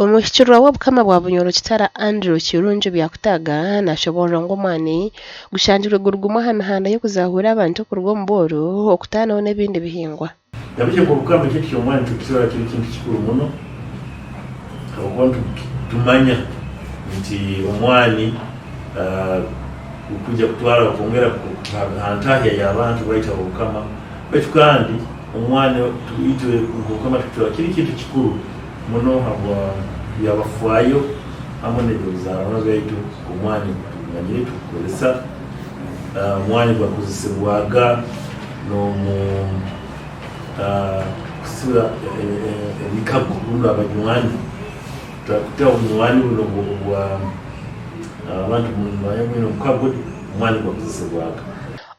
Omuhikirwa w'Obukama bwa Bunyoro Kitara Andrew Kirungi Byakutaaga nashoboorora ngu omwani gushangirwe guri gumwe aha mihanda y'okuzahuura abantu okuruga omu bworo okutaanaho n'ebindi bihingwa. Nabyo nk'Obukama ekintu ky'omwani nitukitwara kiri kintu kikuru muno ahabw'okuba nitumanya nti omwani gukwija kutwara kwongera aha ntahya y'abantu baitu ab'Obukama baitu kandi omwani itwe nk'Obukama tukitwara kiri kintu kikuru muno habwa byabafwayo hamwe n'eby'obuzaarwa bwaitu. Omwani tumanyire tugukozesa, omwani gwakozesebwaga n'omu kusiba emikago rundi abanywani, kutaho obunywani bunu obwa abantu mwaba mwine omukago omwani gwakozesebwaga.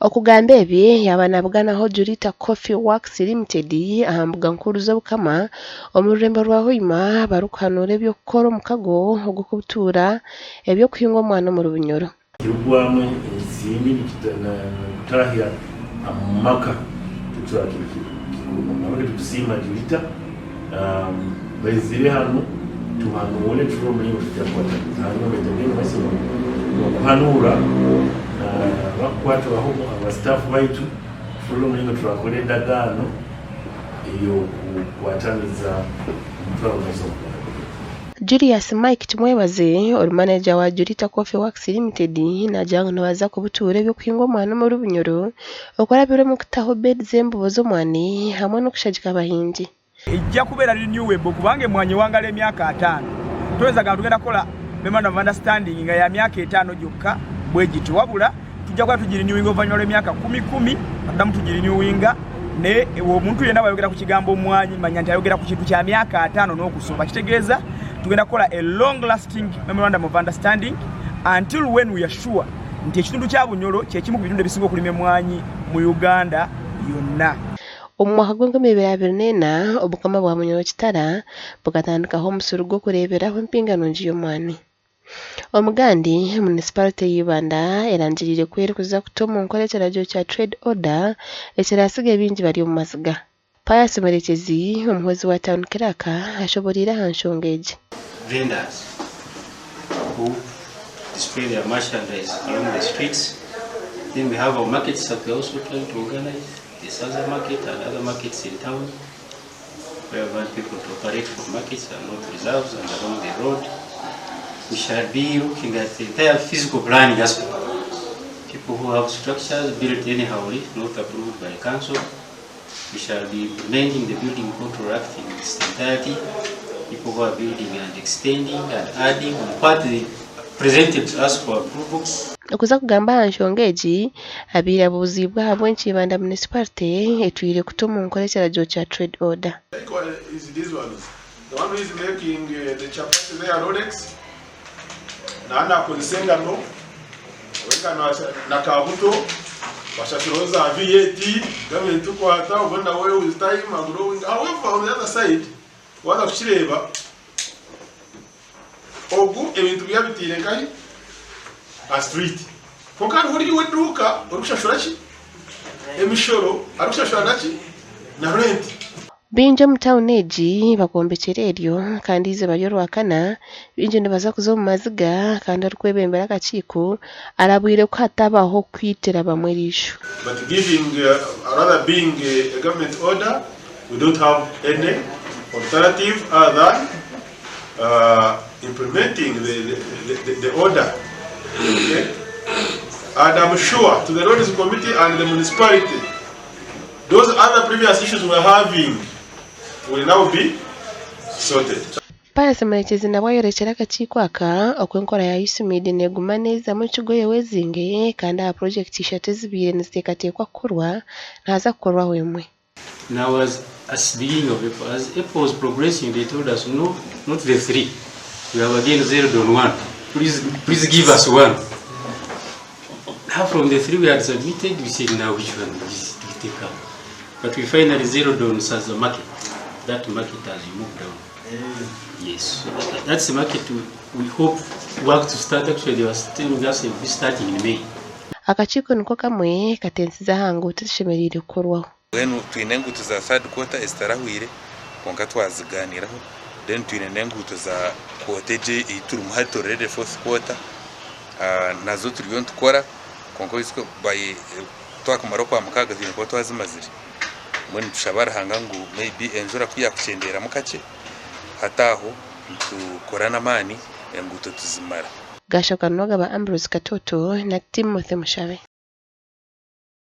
Okugamba ebi yaaba nabuganaho Julita Coffee Works Limited aha mbuga nkuru z'Obukama omu rurembo rwa Hoima barikuhanuura eby'okukora omukago ogw'okutuura eby'okuhinga omwana omuri Bunyoro. Kirugwamu ensimbi nikutahya omu maka tikyo kiri kikuru muno. Nahabwekyo nitusiima Julita baizire hanu tuhanuure turole omuringo twija kukwataniza hanyuma baija kugenda omu maiso n'okuhanuura abakukwatwaho aba staff baitu turole omuringo turakora endagaano ey'okukwataniza omutwaro omu maiso. Julius Mike Tumwebaze ori maneja wa Julita Coffee Works Limited naagira ngu nibaza kubutuura eby'okuhinga omwani omuri Bunyoro okurabira omu kutaho bedi z'embibo z'omwani hamwe n'okushagika abahingi. Ejja kubeera renewable kubanga emwanyi ewangala emyaka ataano. Toyinza kugamba tugenda kukola memorandum of understanding nga ya myaka etaano gyokka bwegiti wabula tujja kuba tugirenewinga oluvannyuma lw'emyaka kumi kumi nga tuddamu tugirenewinga naye omuntu yenna bw'ayogera ku kigambo mwanyi manya nti ayogera ku kintu kya myaka ataano n'okusoba kitegeeza tugenda kukola a long lasting memorandum of understanding until when we are sure nti ekitundu kya Bunyoro kye kimu ku bitundu ebisinga okulima emmwanyi mu Uganda yonna. Omu mwaka gw'enkumi ibiri abiri n'ena, Obukama bwa Munyoro Kitara bukatandikaho omusiri gw'okureeberaho empinga nungi y'omwani. Omugandi, Munisiparite ya Ibanda erangiriire ku erikuza kuta omu nkora ekiragiro kya Trade Order ekiraatsige baingi bari omu maziga. Pius Murekyezi, omuhwezi wa Town Clerk ashoboreire aha nshonga egi. Vendors who display their merchandise along the streets. Then we have our markets that we are also trying to organize, the Saza market and other markets in town where we want people to operate from markets and not reserves and along the road. We shall be looking at the entire physical planning aspect. People who have structures built anyhow, not approved by council. We shall be implementing the Building Control Act in its entirety. People who are building and extending and adding on what they presented to us for approval. Okuza kugamba aha nshonga egi, abaire abuuziibwe ahabw'enki Ibanda Munisiparite etwire kuta omu nkora ekiragiro kya Trade Order. Is these ones. The one who is making the chapati there, Rolex, naaba naakozesa engano, engano na kabuto, bashashuraho za VAT, gavumenti ekwata, obwo nawe with time agrowinga. However, on the other side, waaza kukireeba, ogu ebintu bye abitaire nkahi? Aha street. Kwonka hariho ori ow'eduuka orikushashura ki? Emishoro, arikushashura naki? Na rent. Baingi omu tauni egi bakwombekyera eryo kandi eizooba ry'orwakana baingi nibaza kuza omu maziga kandi orikwebembera akakiiko arabwire ku hatabaho kwitira bamwe eriisho. But giving rather being a government order we don't have any alternative other than implementing the order okay and I'm sure to the roads committee and the municipality Those other previous issues we were having will now be sorted. Pius Murekezi nabwo ayorekire akakiiko aka oku enkora ya USMID neguma neezamu ekigoye wezinge kandi aha purogyekiti ishatu ezibaire niziteekateekwa kukorwa nihaza kukorwaho emwe. Now as as beginning of April, as April was progressing they told us no, not the three, we have again zeroed on one, please, please give us one. Now from the three we had submitted, we said now which one do we take up? But we finally zeroed on Saza market. That market has moved down. Yes, so that's the market we hope work to start. Actually, they were telling us it will be starting in May. Akakiiko niko kamwe katensize aha nguuto ezishemereire kukorwaho. Mbwenu twine enguuto za third quarter ezitarahwire kwonka twazigaaniiraho. Then twine n'enguuto za quarter egi ei turimu hati already fourth quarter nazo turiyo nitukora kwonka by twakumara okwamukaaga twine kuba twazimazire. Mbwenu nitushaba Ruhanga ngu maybe enjura ku yakukyenderamu kakye hati aho nitukora n'amaani enguuto tuzimara. Gaashoka Nogaba Ambrose Katoto na Timothy Mushabe.